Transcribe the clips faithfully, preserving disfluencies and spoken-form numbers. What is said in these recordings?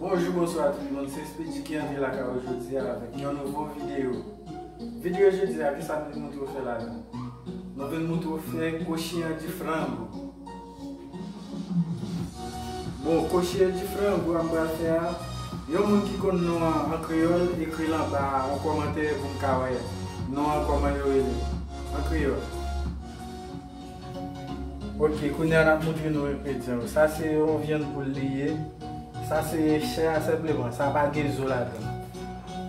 Bonjou, bonswa tout moun, se Speedy ki antre lakay ou jodi a avèk yon nouvo videyo. Videyo jodi a, kisa nou vin montre w fè ladan? Nou vin montre w fè coxinha de frango. Bon, coxinha de frango a m pral fè a, yon moun ki konn non an an kreyòl, ekri l anba a, yon kòmantè pou m ka wè non an kòman yo rele an kreyòl. Ok, kounye a n ap montre nou engredyan yo. Sa se yon vyann poul li ye. Sa se chè a senpleman. Sa pa gen zo ladan.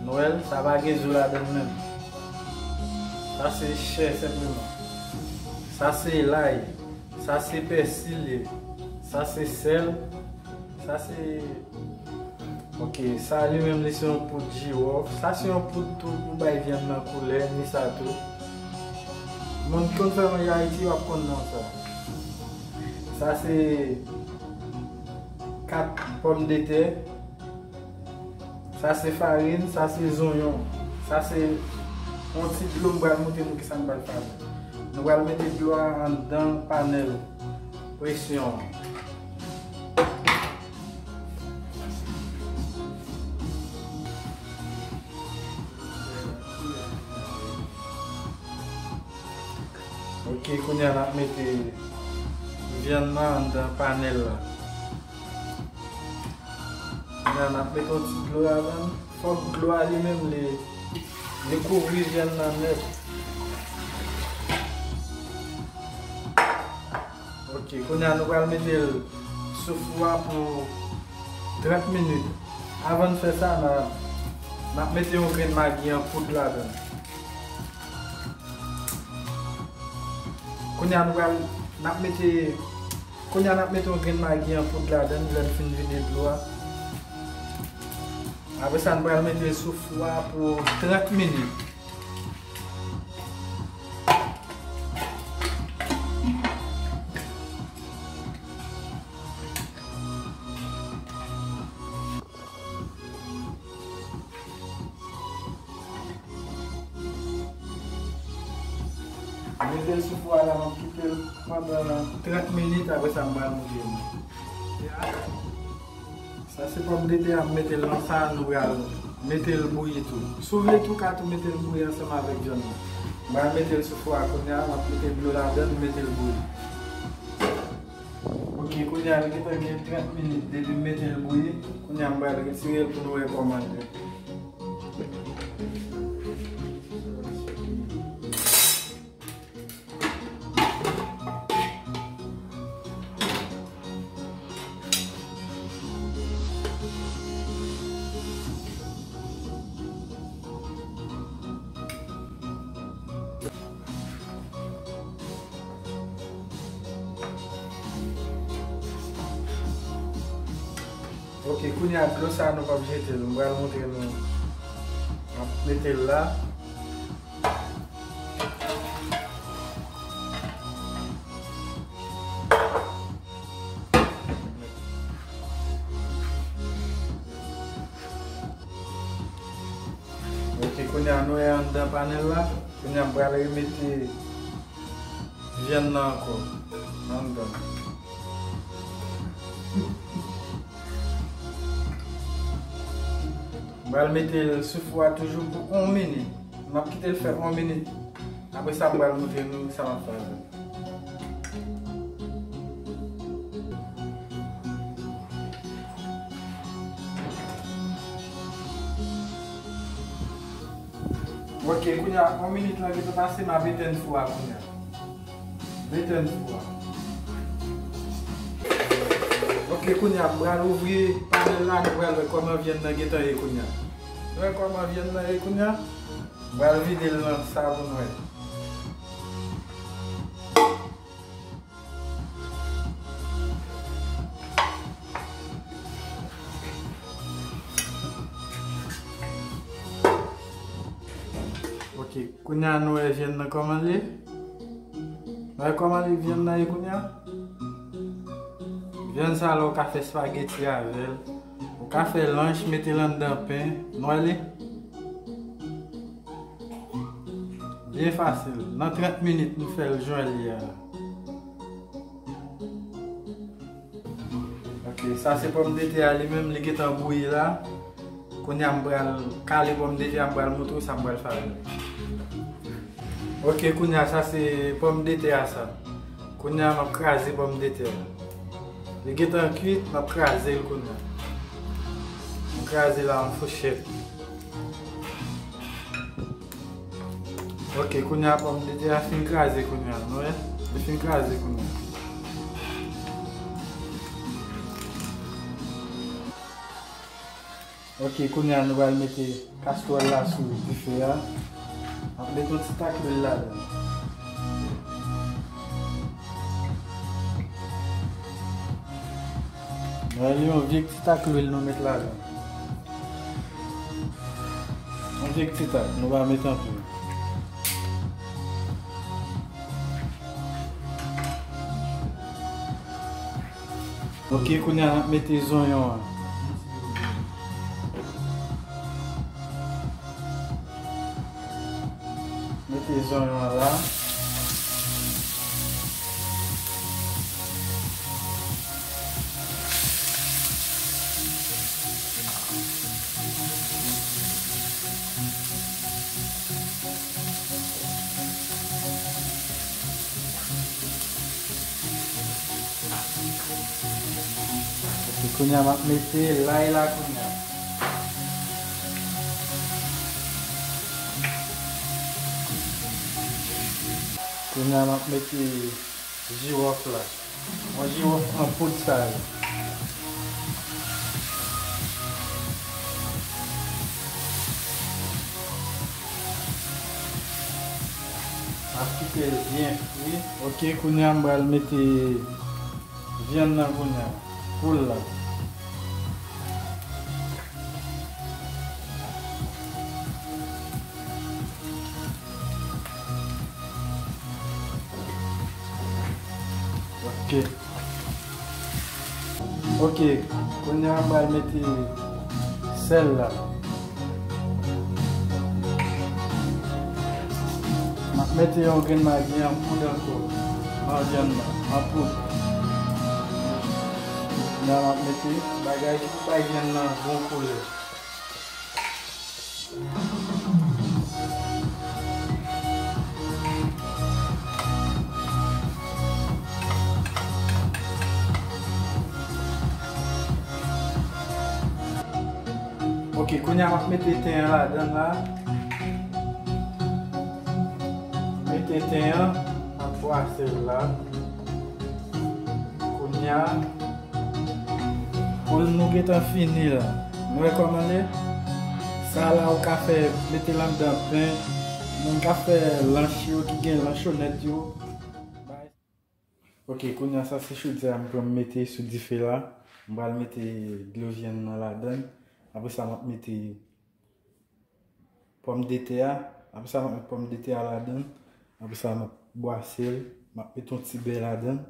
Nou wè l, sa pa gen zo ladan menm. Sa se chè senpleman. Sa se lay. Sa se pèsi li ye. Sa se sèl. Sa se Ok, sa li menm li se yon poud jiwòf. Sa se yon poud tou pou bay vyann nan koulè, ni sa tou. Moun ki konn fè manje Ayiti, w ap konn non sa. Sa se kat pòmdetè. Sa se farin, sa se zonyon. Sa se yon ti dlo m pral montre nou kisa m pral fè avè l. Nou pral mete dlo a anndan panèl presyon an. Ok, kounye a n ap mete vyann nan anndan panèl la. Kounye a n ap mete yon ti dlo ladan l. Fòk dlo a li menm li, li kouvri vyann nan nèt. Ok, kounye a nou pral mete l sou fou a pou trant minit. Avan n fè sa, n a, n ap mete yon grenn magi an poud ladan l. Kounye a nou pral, n ap mete, kounye a n ap mete yon grenn magi an poud ladan l lè n fin vide dlo a. Apre sa, n pral mete l sou fou a pou trant minit. Mete l sou fou a la, m ap kite l pandan trant minit, apre sa m pral montre nou. Sa se pòmdetè a, m mete l nan sa, nou pral mete l bouyi tou. Si w vle tou, w ka tou mete l bouyi ansanm avèk vyann nan. M pral mete l sou fou a kounye a, m ap mete dlo ladan l, mete l bouyi. Ok, kounye a, li gentan gen trant minit depi m mete l bouyi. Kounye a, m pral retire l pou nou wè kòman l ye. Ok, kounye a dlo sa a nou p ap jete l. M pral montre nou. M ap mete l la. Ok, kounye a nou wè anndan panèl la. Kounye a m pral remete vyann nan ankò anndan. M pral mete l sou fou a toujou pou yon minit. M ap kite l fè yon minit. Apre sa, m pral montre nou sa m ap fè avè l. Ok, kounye a, yon minit lan gentan pase, m ap etenn fou a kounye a. M etenn fou a. Ok, kounye a, m pral ouvri panèl la, nou pral wè kòman vyann nan gentan ye kounye a. Nou wè kòman vyann nan ye kounye a? M pral vide l nan sa pou nou wè. Ok, kounye a nou wè vyann nan kòman l ye. Nou wè kòman li vyann nan ye kounye a? Vyann sa la, ou ka fè spageti avè l. Ou ka fè lanch, mete l anndan pen. Nou wè li? Byen fasil. Nan trant minit, nou fè l jan l ye a la. Ok, sa se pòmdetè a li menm, li gentan bouyi la. Kounye a m pral kale pòmdetè a, m pral montre w sa m pral fè avè l. Ok, kounye a sa se pòmdetè a sa. Kounye a m ap kraze pòmdetè a. Li gentan kuit, m ap kraze l kounye a. M kraze l ak yon fouchèt. Ok, kounye a pòmdetè a fin kraze kounye a, nou wè? Li fin kraze kounye a. Ok, kounye a nou pral mete kastwòl la sou dife a. N ap mete yon ti tak lwil ladan. Nou wè, yon vye ti tak lwil nou met ladan. Yon vye ti tak, nou pa met anpil. Ok, kounye a n ap mete zonyon an. Mete zonyon an la. Epi kounye a m ap mete lay la kounye a. Kounye a m ap mete jiwòf la. Yon jiwòf an poud sa ye. M ap kite l byen fri. Ok, kounye a m pral mete vyann nan kounye a. Poul la. Ok. Ok. Kounye a m pral mete sèl la. M ap mete yon grenn magi an poud ankò. Nan vyann nan, an poud. Kounye a m ap mete bagay ki pou bay vyann nan bon koulè. Ok, kounye a m ap mete ten an ladan la. Mete ten an, m ap bwase l la. Kounye a, poul nou gentan fini la. Nou wè kòman l ye? Sa la ou ka fè, mete l anndan pen. Moun k ap fè lanch yo, ki gen lanchonèt yo. Ok, kounye a sa se chodyè a m pran m mete sou dife la. M pral mete dlo vyann nan ladan l. Apre sa, m ap mete pòmdetè a. Apre sa, m ap met pòmdetè a ladan l. Apre sa, m ap bwase l. M ap met yon ti bè ladan l.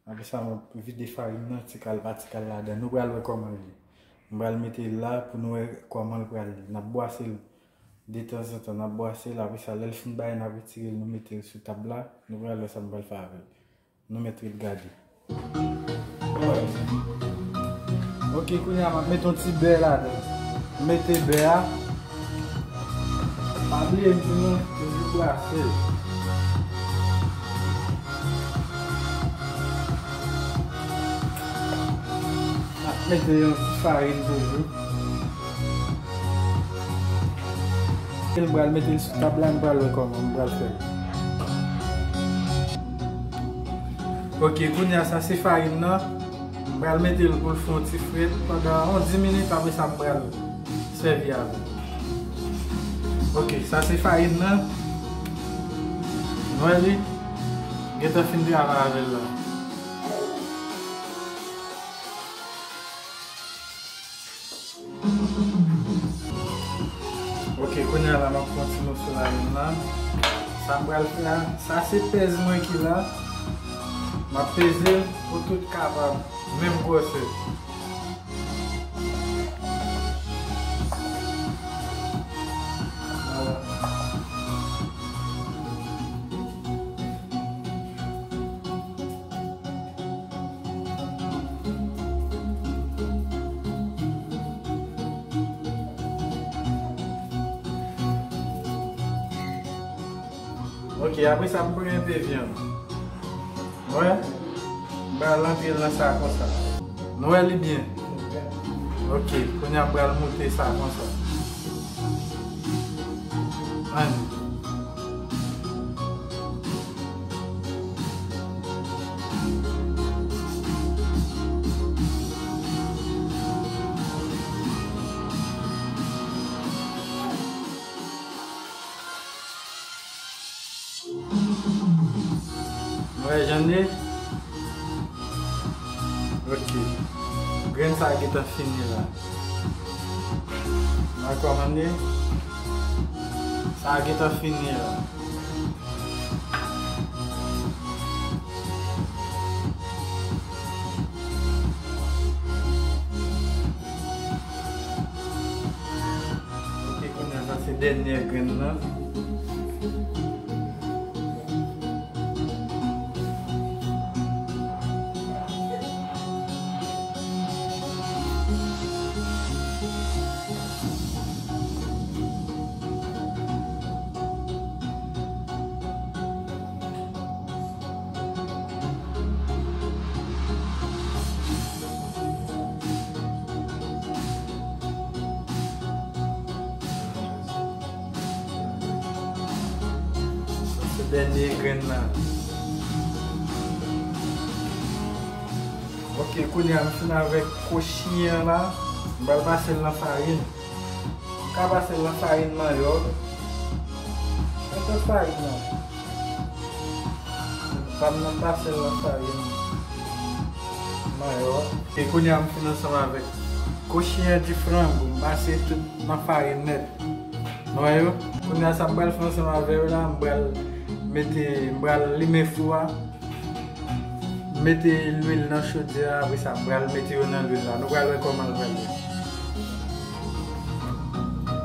Apre sa, m ap vide farin nan ti kal pa ti kal ladan l. Nou pral wè kòman l ye. M pral mete l la pou nou wè kòman l pral ye. N ap bwase l detanzantan, n ap bwase l. Apre sa, lè l fin bay, n ap retire l, nou mete l sou tab la. Nou pral wè sa m pral fè avè l. Nou mèt ret gade. Ok, kounye a m ap mete yon ti bè ladan. Mete bè a. Pa bliye m di nou, toujou bwase l. M ap mete yon ti farin toujou. M pral mete l sou tab la, m pral wè kòman m pral fè l. Ok, kounye a sa se farin nan. M pral mete l pou l fè yon ti frèt pandan yon dis minit, apre sa m pral sèvi avè l. Ok, sa se farin nan. Nou wè li? Gentan fin travay avè l la. Ok, kounye a la, m ap pran ti moso ladann la. Sa m pral fè a, sa se pèz mwen ki la. M ap peze l pou tout kapab menm gwosè. Vwala. Ok, apre sa, m pran enpe vyann. Wè, m pral antre l nan sa konsa. Nou wè li byen? Ok, kounye a m pral moute sa konsa. Ann. Wè, jan l ye? Ok. Grenn sa a gentan fini la. Wè kòman l ye? Sa a gentan fini la. Ok, kounye a sa se dènye grenn nan. Sa se dènye grenn nan. Ok, kounye a m fin avèk kochi an la. M pral pase l nan farin. M ka pase l nan farin manyòk. Nenpòt farin nan. Pa m nan pase l nan farin manyòk. E kounye a m fin ansanm avèk kochi an di frango. M pase tout nan farin nèt. Nou wè yo? Kounye a sa m pral fè ansanm avè yo la, m pral mete, m pral limen fou a. M mete lwil nan chodyè a, apre sa m pral mete yo nan lwil la. Nou pral wè kòman l pral ye.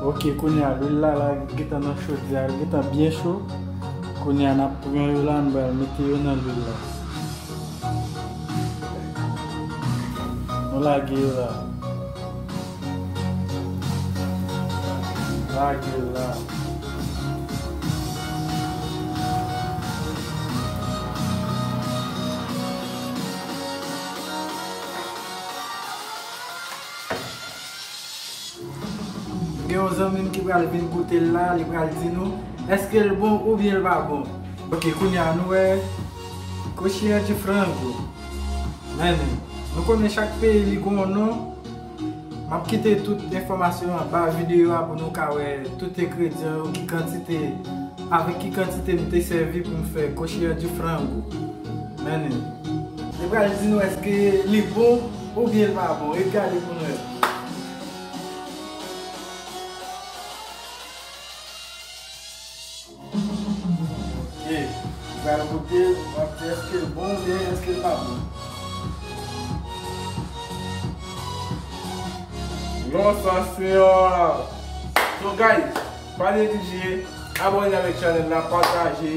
Ok, kounye a lwil la, la gentan nan chodyè a, li gentan byen cho. Kounye a n ap pran yo la, n pral mete yo nan lwil la. Nou lage yo la. Lage l la. Gen yon zanmi m ki pral vin goute l la, li pral di nou èske l bon oubyen l pa bon. Ok, kounye a nou wè kochi an di frango. Men, nou konnen chak peyi li gen yon non. M ap kite tout enfòmasyon anba videyo a pou nou ka wè tout engredyan yo, ki kantite, avèk ki kantite m te sèvi pou m fè kochi an di frango. Men, li pral di nou èske li bon oubyen l pa bon. Ret gade pou nou wè. Ok, li pral goute, w ap di èske l bon oubyen èske l pa bon. Non, sa se, euh, so guys, pa neglije abòne avèk chanèl la, pataje,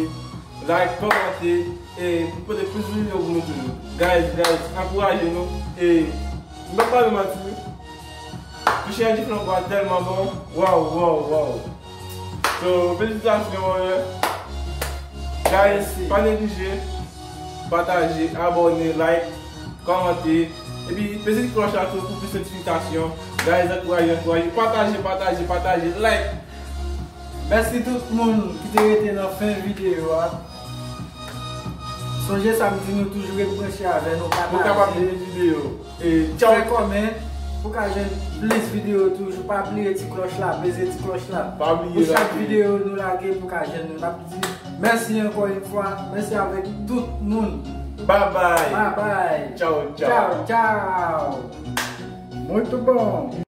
like, kòmante, e pou pote plis videyo pou nou toujou. Guys, guys, ankouraje nou, e m pa pale manti wi. Kochi an di frango a tèlman bon. Waw, waw, waw. So, felisitasyon, guys, pa neglije pataje, abòne, like, kòmante, epi peze ti klòch la tou pou plis notifikasyon. Guys, ankouraje, ankouraje, pataje, pataje, pataje, like. Mèsi tout moun ki te rete nan fen videyo a. Sonje sa m di nou, toujou ret branche avè nou, pataje. Pou kapab gen videyo. E tchaw. Fè kòmè pou ka jwenn plis videyo toujou. Pa bliye ti klòch la, peze ti klòch la. Pa bliye pou chak videyo nou lage pou ka jwenn nou. N ap di mèsi ankò yon fwa. Mèsi avèk tout moun. Bye bye. Bye bye. Tchaw, tchaw. Tchaw, tchaw. Muito bom.